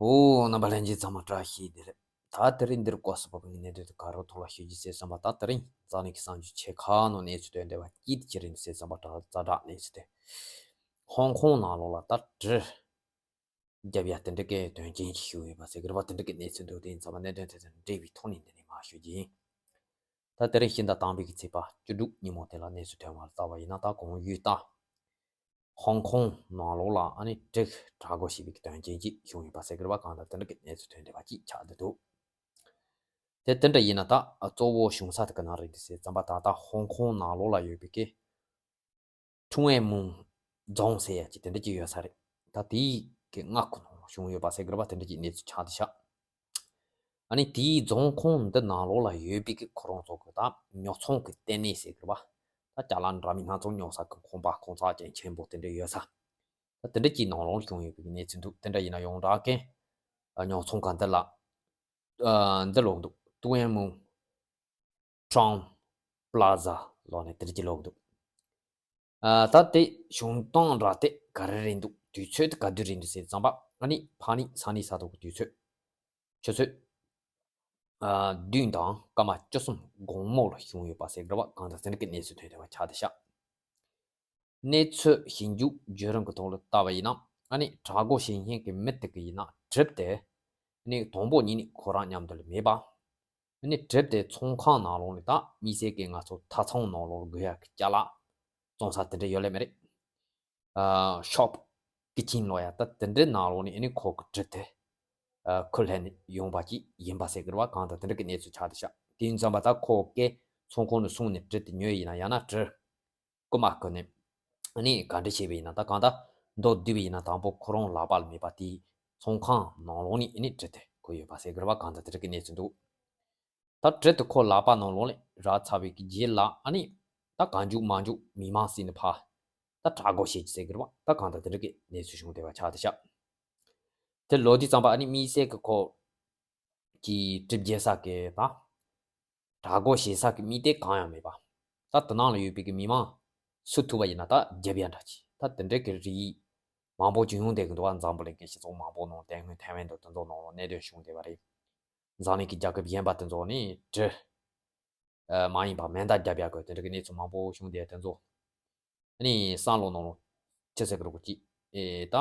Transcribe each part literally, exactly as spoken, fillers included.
ཨོ། རྣམ་པ་ལྷན་རྒྱས་ཚང་མ་བཀྲ་ཤིས་བདེ་ལེགས། ད་དེ་རིང་འདིར་སྐོར་སུ་བབས་པའི་གནད་དོན་དེ་ག་རེ་ཐོག་ལ་ཤོད་རྒྱུ་ཟེར་བསམ་པ། ད་དེ་རིང་འཛམ་གླིང་གི་གསར་འགྱུར་ཆེ་ཁག་ནང་གནས་ཚུལ་ཐོན་བསྡད་པ་གཅིག་དེ་ཅི་རེད་ཟེར་བསམ་པ། ད་ཛ་དྲག་གནས་ཚུལ་དེ། ཧོང་ཀོང་ནང་ལོགས་ལ་ད་གྲི་རྒྱབ་ཡ་དེ་འདྲ་གི་དོན་རྐྱེན་ཞིག་བྱུང་ཡོད་པ་ཟེར་གི་རེད་པ། དེ་འདྲ་གི་གནས་ཚུལ་འདུག་དེ་ཡིན་ཙང་མ་གནད་དོན་དེ་དང་འབྲེལ་བའི་ཐོག་ནས་འདི་ནས་མར་ཞུ་རྒྱུ་ཡིན། ད་དེ་རིང་ཕྱི་ཟླ་དང་པོའི་གི་ཚེས་པ་བཅུ་དྲུག་ཉིན་མོ་དེ་ལ་གནས་ཚུལ་ཐོན་པ་ལ་བལྟས་པ་ཡིན་ན། ད་གོང་ཡུལ་ད་ཧོང་ཀོང་ནང་ལོགས་ལ་ཨ་ནི་གྲི་དྲག་རྒོལ་བྱས་པའི་གི་དོན་རྐྱེན་ཅིག་བྱུང་ཡོད་པ་ཟེར་གི་རེད་པ། གང་ལྟར་དེ་འདྲ་གི་གནས་ཚུལ་ཐོན་བསྡད་པ་ཅིག་ཆགས་བསྡད་འདུག་དེ་དེ་འདྲ་ཡིན་ན་ད་གཙོ་བོ་བྱུང་ས་དེ་ག་ནས་རེད་ཟེར་བསམ་པ། ད་ལྟ་ཧོང་ཀོང་ནང་ལོགས་ལ་ཡོད་པའི་གི་ཁྲུང་ཨེ་མུང་རྫོང་ཟེར་ཡ་ཅིག་དེ་འདྲ་ཅིག་ཡོད་ས་རེད། ད་དེའི་གི་མངའ་ཁོངས་ནང་བྱུང་ཡོད་པ་ཟེར་གི་རེད་པ། དེ་འདྲ་ཅིག་གནས་ཚུལ་ཆགས་བསྡད་ཤག་ཨ་ནི་དེའི་རྫོང་ཁོངས་འདི་ནང་ལོགས་ལ་ཡོད་པའི་གི་ཁོ་རང་ཚོ་གི་ད་ཉོ་ཚོང་གི་ལྟེ་གནས་ཟེར་གི་རེད་པ། ད་ཅ་ལག་འདྲ་མིན་སྣ་ཚོགས་ཉོ་ས་གི་ཁང་པ་ཁང་ཚན་ཅན་ཆེན་པོ་དེ་འདྲ་ཡོད་ས། ད་དེ་འདྲ་ཅིག་ནང་ལོགས་བྱུང་ཡོད་པའི་གནས་ཚུལ་འདུག་དེ་འདྲ་ཡིན་ན་ཡོངས་གྲགས་ཀྱི་ཉོ་ཚོང་ཁང་འདི་ལ་ཨ་འདི་ལབ་འདུག་ཏུའུ་ཨེན་མུང་ཀྲང་པ་ལ་ཛ་ལབ་ནས་དེ་འདྲ་ཅིག་ལབ་འདུག་ཨ་ད་དེ་བྱུང་སྟངས་འདྲ་དེ་ག་རེ་རེད་འདུག་དུས་ཚོད་དེ་ག་དུས་རེད་འདུག་ཟེར་བསམ་པ། ཨ་ནི་ཕ་ནི་ས་ནི་ས་ཐོག་གི་དུས་ཚོད། ཆུ་ཚོད་ཨ་བདུན་དང་སྐར་མ་བཅུ་གསུམ་དགོང་མོ་ལ་བྱུང་ཡོད་པ་ཟེར་གི་རེད་པ། གང་ལྟར་དེ་འདྲ་གི་གནས་ཚུལ་ཐོན་བསྡད་པ་ཆགས་བསྡད་ཤག་གནས་ཚུལ་ཞིབ་འཇུག་བརྒྱུད་རིམ་གྱི་ཐོག་ལ་བལྟས་པ་ཡིན་ན། ཨ་ནི་དྲག་རྒོལ་བྱེད་མཁན་གྱི་མི་དེ་གི་ཡིན་ན་གྲིབ་དེ་ཨ་ནི་དང་པོ་ཉིད་ནས་ཁོ་རང་མཉམ་དུ་ལ་མེད་པ། ཨ་ནི་གྲིབ་དེ་ཚོང་ཁང་ནང་ལོགས་ནས་ད་དམིགས་བསལ་གྱི་ང་ཚོ་ཐབ་ཚང་ནང་ལོགས་དགོས་ཡ་གི་ཅ་ལག་བཙོང་ས་དེ་འདྲ་ཡོད་ལེ་མ་རེད། ཨ་ཤོབ་ཀི་ཆིན་ལབ་ཡ་ད་དེ་འདྲའི་ནང་ལོགས་ནས་ཨ་ནི་ཁོ་གི་གྲི་དེ་ཨ་ཁུར་ལེན་ཡོང་པ་ཅིག་ཡིན་པ་ཟེར་གི་རེད་པ། གང་ལྟར་དེ་འདྲ་གི་གནས་ཚུལ་ཆགས་བསྡད་ཤག་དེ་ཡིན་ཙང་མ་ད་ཁོ་གི་ཚོང་ཁང་ནས་སོང་ནས་གྲི་དེ་ཉོས་ཡིན་ན། ཡང་ན་གྲི་རྐུ་མ་བརྐུས་ནས་ཨ་ནི་ག་འདྲ་བྱས་པ་ཡིན་ན། ད་གང་ལྟར་མདོར་བསྡུས་པ་ཡིན་ན་དང་པོ་ཁོ་རང་ལག་པ་ལ་མེད་པ་དེ་ཚོང་ཁང་ནང་ལོགས་ནས་ཨ་ནི་གྲི་དེ་ཁུར་ཡོད་པ་ཟེར་གི་རེད་པ། གང་ལྟར་དེ་འདྲ་གི་གནས་ཚུལ་འདུག་ད་གྲི་དེ་ཁོ་ལག་པ་ནང་ལོགས་ལ་རག་ཚར་བའི་གི་རྗེས་ལ་ཨ་ནི་ད་གང་འཇུག་མ་འཇུག་མི་མང་སྲིད་ནས་ཕར་ད་དྲག་རྒོལ་བྱེད་ཀྱི་ཟེར་གི་རེད་པ། ད་གང་ལྟར་དེ་འདྲ་གི་གནས་ཚུལ་བྱུང་བསྡད་པ་ཆགས་བསྡད་ཤག་དེ་ལབ་དུས་ཙམ་པ་ཨ་ནི་དམིགས་བསལ་གྱི་ཁོ་གི་གྲི་རྒྱག་ས་གི་ད་དྲག་རྒོལ་བྱེད་ས་གི་དམིགས་གཏད་གང་ཡང་མེད་པ། ད་དེ་ནང་ལ་ཡོད་པའི་གི་མི་མང་སུ་ཐུབ་པ་ཡིན་ན་ད་རྒྱབ་ཡ་འདྲ་ཅིག་ད་དེ་འདྲ་གི་རིགས་མང་པོ་ཅིག་ཡོང་བསྡད་གི་འདུག་པ། འཛམ་བུ་གླིང་གི་སྤྱི་ཚོགས་མང་པོ་ནང་དེ་སྔོན་ཐའེ་ཝན་དུ་དེ་ཚོ་ནང་ལ་གནད་དོན་བྱུང་བསྡད་པ་རེད། འཛམ་གླིང་གི་རྒྱལ་ཁབ་གཞན་པ་དེ་ཚོ་ནས་གྲི་ཨ་མ་ཡིན་པ་མེ་མདའ་རྒྱབ་ཡག་གི་དེ་འདྲ་གི་གནས་ཚུལ་མང་པོ་བྱུང་བསྡད་དེ་ཚོ། ཨ་ནི་བསམ་བློ་ནང་ལོགས་ཅི་ཟེར་གི་རེད་གོ་ཅིག་ཨེ་ད་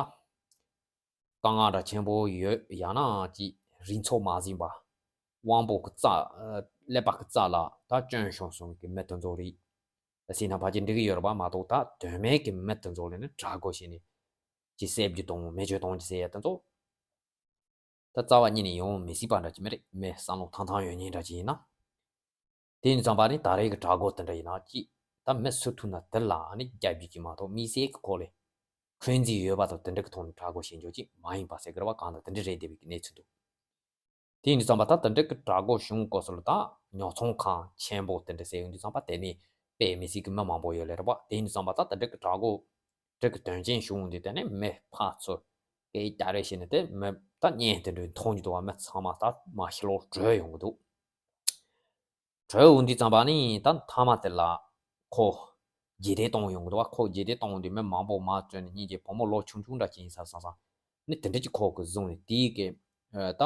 དཀའ་ངལ་འདྲ་ཆེན་པོ་ཡོད། ཡང་ན་ཅིག་རིག་ཚོགས་མ་ཟིན་པ། དབང་པོ་གི་རྩ་ཨ་ཀླད་པ་གི་རྩ་ལ་ད་སྐྱོན་བྱུང་སོང་གི་མི་དེ་ཚོ་རེད་ཟེར་ན་ཕལ་ཆེར་འགྲིག་གི་ཡོད་རེད་པ། མ་གཏོགས་ད་དོན་མེད་གི་མི་དེ་ཚོ་ལ་ནི་དྲག་རྒོལ་བྱས་ནས་ཅིག་བསད་རྒྱུ་དང་མེ་མཆོད་གཏོང་རྒྱུ་ཟེར་ཡ་དེ་ཚོ། ད་རྩ་བ་ཉིད་ནས་ཡོང་མི་སྲིད་པ་འདྲ་ཅིག་མ་རེད། མི་བསམ་བློ་ཐང་ཐང་ཡོད་མཁན་འདྲ་ཅིག་ཡིན་ན། དེ་ཡིན་ཙང་པ་ནི་ད་རེས་ཀྱི་དྲག་རྒོལ་དེ་འདྲ་ཡིན་ན་ཅིག་ད་མི་སུ་ཐུག་ན་དེ་ལ་ཨ་ནི་རྒྱབ་རྒྱུ་ཅིག་མ་གཏོགས་དམིགས་བསལ་གྱི་ཁོ་ལ་འཁོན་འཛིན་ཡོད་པ་དང་དེ་འདྲ་གི་ཐོག་ནས་དྲག་རྒོལ་བྱེད་རྒྱུ་ཅིག་མ་ཡིན་པ་ཟེར་གི་རེད་པ། གང་ལྟར་དེ་འདྲ་རེད་བསྡད་པའི་གནས་ཚུལ་འདུག་དེ་ཡིན་ཙང་པ་ད་དེ་འདྲ་གི་དྲག་རྒོལ་བྱུང་སྐབས་སུ་ལ་ད་ཉོ་ཚོང་ཁང་ཆེན་པོ་དེ་འདྲ་ཟེར་ཡོང་དུས་ཙང་པ་དེ་ནས་དཔེ་མི་སྲིད་གི་མི་མང་པོ་ཡོད་ལེ་རེད་པ། དེ་ཡིན་ཙང་པ་ད་དེ་འདྲ་གི་དྲག་རྒོལ་འདྲ་གི་དོན་རྐྱེན་བྱུང་དུས་དེ་ནས་མི་ཕར་ཚུར་སྐད་རྒྱག་རེས་བྱས་ནས་དེ་མི་ད་བརྙན་དེ་འདྲ་མཐོང་རྒྱུ་འདུག་པ། མི་ཚང་མ་ད་མར་ཕྱི་ལོགས་བྲོས་ཡོང་གི་འདུག་བྲོས་ཡོང་དུས་ཙམ་པ་ནི་ད་མཐའ་མ་དེ་ལ་ཁོ་རྗེས་འདེད་གཏོང་ཡོང་གི་འདུག་པ། ཁོ་རྗེས་འདེད་གཏོང་དུས་མི་མང་པོ་མར་བཙོན་ནས། སྙིང་རྗེ། བུ་མོ་ལོ་ཆུང་ཆུང་འདྲ་ཅིག་ཡིན་ས་བསམ་བསམ་ནི་དེ་འདྲ་ཅིག་ཁོ་གིས་བཟུང་ནས་དེའི་གི་ཨ་ད་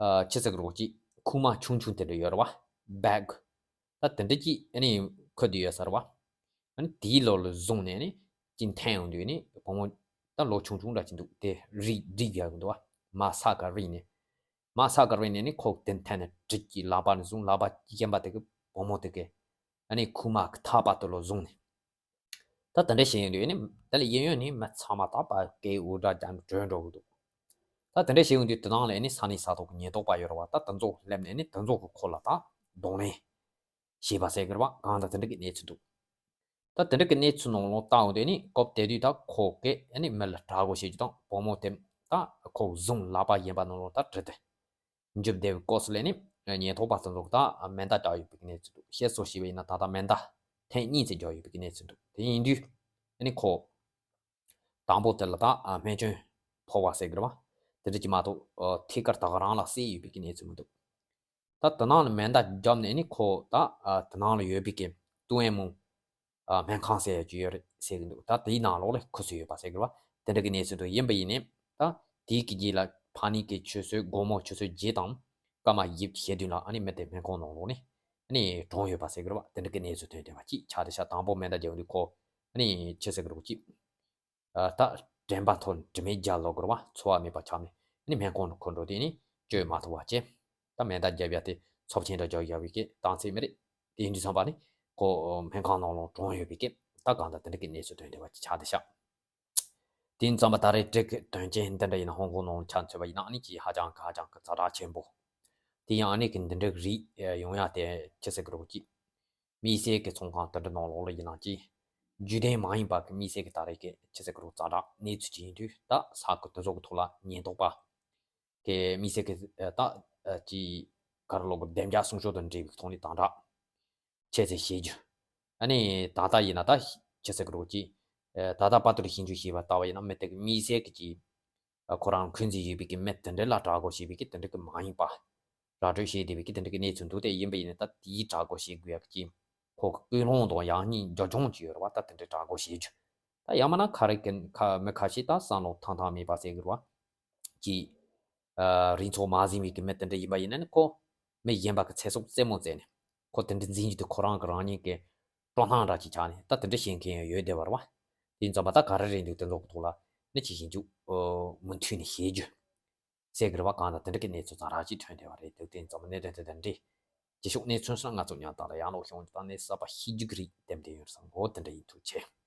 ཨ་ཆི་ཟེར་གི་རེད་གོ་ཅིག་ཁུག་མ་ཆུང་ཆུང་དེ་འདྲ་ཡོད་རེད་པ། བེག་ད་དེ་འདྲ་ཅིག་ཨ་ནི་ཁུར་དེ་ཡོད་ས་རེད་པ། ཨ་ནི་དེའི་ལོགས་ལ་བཟུང་ནས་ནི་ཅིག་འཐེན་ཡོང་དུས་ནི་བུ་མོ་ད་ལོ་ཆུང་ཆུང་འདྲ་ཅིག་འདུག་དེ་རིག་རིག་ཡག་གི་འདུག་པ། མར་ས་ག་རིག་ནས། མར་ས་ག་རིག་ནས་ནི་ཁོ་དེ་འཐེན་ནས་གྲི་གིས་ལག་པ་ནས་བཟུང་། ལག་པ་གཞན་པ་དེ་གིས་བུ་མོ་དེ་གི་ཨ་ནི་ཁུག་མ་གི་ཐག་པ་དེ་ལ་བཟུང་ནས། ད་དེ་འདྲ་བྱས་ཡོང་དུས་ཨ་ནི་དེ་ལ་གཡས་གཡོན་ནས་མི་ཚང་མ་ད་ཕར་སྐད་འུར་སྒྲ་རྒྱག་ནས་བྲོས་འགྲོ་གི་འདུག་ད་དེ་འདྲ་བྱས་ཡོང་དུས་དེ་དང་ལ་ཨ་ནི་ས་གནས་ས་ཐོག་གི་ཉེན་རྟོག་པ་ཡོད་རེད་པ། ད་དེ་ཚོ་སླེབས་ནས་ཨ་ནི་དེ་ཚོ་གིས་ཁོ་ལ་ད་གདོང་ལེན་བྱས་པ་ཟེར་གི་རེད་པ། གང་ལྟར་དེ་འདྲ་གི་གནས་ཚུལ་འདུག་ད་དེ་འདྲ་གི་གནས་ཚུལ་ནང་ལོགས་བལྟ་འོང་དུས་ནི་སྐབས་དེ་དུས་ད་ཁོ་གིས་ཨ་ནི་མི་ལ་དྲག་རྒོལ་བྱེད་རྒྱུ་དང་བུ་མོ་དེ་ད་ཁོ་བཟུང་ལག་པ་གཞན་པ་ནང་ལོགས་ད་གྲི་དེ་འཇུས་བསྡད་པའི་སྐབས་སུ་ལ་ནི་ཉེན་རྟོག་པ་དེ་ཚོ་གིས་ད་མེ་མདའ་བརྒྱབ་ཡོད་པའི་གནས་ཚུལ་འདུག་བཤད་སྲོལ་བྱས་པ་ཡིན་ན་ད་ལྟ་མེ་མདའ་ཐེངས་གཉིས་ཙམ་བརྒྱབ་ཡོད་པའི་གནས་ཚུལ་འདུག་དེ་ཡིན་དུས་ཨ་ནི་ཁོ་དང་པོ་དེ་ལ་ད་ཨ་རྨས་སྐྱོན་ཕོག་པ་ཟེར་གི་རེད་པ། དེ་འདྲ་ཅིག་མ་གཏོགས་ཨ་ཐད་ཀར་ད་ག་རང་ལ་བསད་ཡོད་པའི་གི་གནས་ཚུལ་མི་འདུག་ད་དེ་ནང་ལ་མེ་མདའ་བརྒྱབ་ནས་ནི་ཁོ་ད་ཨ་དེ་ནང་ལ་ཡོད་པའི་གི་ཏུའུ་ཨེན་མུང་ཨ་སྨན་ཁང་ཟེར་ཡ་ཅིག་ཡོད་རེད་ཟེར་གི་འདུག་ད་དེའི་ནང་ལོགས་ལ་ཁུ་སིམ་ཡོད་པ་ཟེར་གི་རེད་པ། དེ་འདྲ་གི་གནས་ཚུལ་འདུག་ཡིན་པ་ཡིན་ནའི་ད་དེའི་གི་རྗེས་ལ་ ཕ་ནི་གི་ཆུ་ཚོད་སྒོར་མོ་ཆུ་ཚོད་བརྒྱད་དང་སྐར་མ་བཞི་བཅུ་ཞེ་བདུན་ལ་ཨ་ནི་མི་དེ་སྨན་ཁང་ནང་ལོགས་ནས་ཨ་ནི་གྲོངས་ཡོད་པ་ཟེར་གི་རེད་བ། དེ་འདྲ་གི་གནས་ཚུལ་ཐོན་བསྡད་པ་གཅིག་ཆགས་བསྡད་ཤག་དང་པོ་མེ་མདའ་བརྒྱབ་དུས་ཁོ་ཨ་ནི་ཅི་ཟེར་གི་རེད་གཅིག་ཨ་ད་དྲན་པ་ཐོར་དྲི་མེད་རྒྱལ་ལོ་གི་རེད་བ། འཚོ་བ་མེད་པ་ཆགས་ནས་ཨ་ནི་སྨན་ཁང་དུ་ཁོ་འགྲོ་དུས་ནི་བཅོས་མ་ཐུབ་པ་བྱས། ད་མེ་མདའ་བརྒྱབ་ཡ་དེ་ཚབས་ཆེན་འདྲ་རྒྱག་ཡ་བའི་གི་གཏམ་ཚིག་མི་རེད། དེ་ཡིན་དུས་ཙམ་པ་ནི་ཁོ་སྨན་ཁང་ནང་ལོགས་གྲོངས་ཡོད་པའི་གི་ད་གང་ལྟར་དེ་འདྲ་གི་གནས་ཚུལ་ཐོན་བསྡད་པ་ཅིག་ཆགས་བསྡད་ཤག་དེ་ཡིན་ཙམ་པ་ད་རེས་འགྲིག་གི་དོན་རྐྱེན་འདི་འདྲ་ཡིན་ན་ཧོང་ཀོང་ནང་ལ་ཆ་མཚོན་པ་ཡིན་ན་ཨ་ནི་ཅིག་ཧ་ཅང་གི་ཧ་ཅང་གི་ཛ་དྲག་ཆེན་པོ། དེ་ཡང་ཨ་ནི་གི་འདི་འདྲ་རིགས་ཡོང་ཡ་དེ་ཅི་ཟེར་གི་རེད་གཅིག་དམིགས་བསལ་གྱི་ཚོང་ཁང་དེ་འདྲ་ནང་ལོགས་ལ་ཡིན་ན་ཅིག་རྒྱུན་ལྡན་མ་ཡིན་པ་གི་དམིགས་བསལ་གྱི་ད་རེས་ཀྱི་ཅི་ཟེར་གི་རེད་ཛ་དྲག་གནས་ཚུལ་ཅིག་ཡིན་དུས་ད་ས་ཁུལ་དེ་ཚོ་གི་ཐོག་ལ་ཉེན་རྟོག་པ་གི་དམིགས་བསལ་གྱི་ད་ཅིག་ག་རེ་ལབ་དགོས་བདེ་འཇགས་སྲུང་སྐྱོབ་དང་འབྲེལ་བའི་ཐོག་ནས་དམ་དྲག་བྱས་ཚེ་བྱེད་རྒྱུ། ཨ་ནི་ད་ལྟ་ཡིན་ན་ད་ཅི་ཟེར་གི་རེད་ཅིག་ད་ལྟ་བར་དུ་ལ་ཞིབ་འཇུག་བྱས་པ་ལྟ་བ་ཡིན་ན་མི་དེ་གི་དམིགས་བསལ་གྱི་ཅིག་ཁོ་རང་འཁོན་འཛིན་ཡོད་པའི་གི་མི་དེ་འདྲ་ལ་དྲག་རྒོལ་བྱེད་པའི་གི་དེ་འདྲ་གི་མ་ཡིན་པ། ར་སྤྲོད་བྱས་བསྡད་པའི་གི་དེ་འདྲ་གི་གནས་ཚུལ་འདུག་དེ་ཡིན་པ་ཡིན་ན་ད་དེའི་དྲག་རྒོལ་བྱེད་དགོས་ཡག་གི་ཁོ་གི་ཀུན་སློང་དང་ཡང་སྙིང་འཇོལ་སྦྱོང་ཅིག་ཡོད་རེད་བ། ད་དེ་འདྲ་དྲག་རྒོལ་བྱེད་རྒྱུ། ད་ཡང་མིན་ན་ཁ་རེ་གི་ཁ་མི་ཁ་ཤས་ད་བསམ་བློ་ཐང་ཐང་མེད་པ་ཟེར་གི་རེད་བ། གི་རིག་ཚོགས་མ་ཟིན་པའི་གི་མི་དེ་འདྲ་ཡིན་པ་ཡིན་ན་ནི་ཁོ་མི་གཞན་པ་གི་ཚེ་སྲོག་རྩེད་མོ་རྩེ་ནས་ཁོ་དེ་འདྲ་འཛིན་རྒྱུ་དེ་ཁོ་རང་གི་རང་ཉིད་ཀྱི་སྤྲོ་སྣང་འདྲ་ཅིག་ཆགས་ནས་ད་དེ་འདྲ་བྱེད་མཁན་ཡང་ཡོད་བསྡད་པ་རེད་བ། དེ་ཡིན་ཙམ་པ་ད་ག་རེ་རེད་འདུག་དེ་ཚོ་གི་ཐོག་ལ་ནི་ཅིག་ཞིབ་འཇུག་མུ་མཐུད་ནས་བྱེད་རྒྱུ་ཟེར་གི་རེད་བ། གང་ལྟར་དེ་འདྲ་གི་གནས་ཚུལ་ཛ་དྲག་ཅིག་ཐོན་བསྡད་པ་རེད་འདུག་དེ་ཡིན་ཙམ་པ་གནད་དོན་དེ་དེ་འདྲས་རྗེས་ཕྱོགས་གནས་ཚུལ་སོགས་ང་ཚོ་ཉམས་ཐག་ལ་ཡང་ལོག་ཤོང་ད་ནས་གསར་པ་ཤེས་རྒྱུ་གི་རིགས་དེ་འདྲ་ཡོད་བསམ་གོ། དེ་འདྲ་ཡིན། ཐུགས་རྗེ་ཆེ།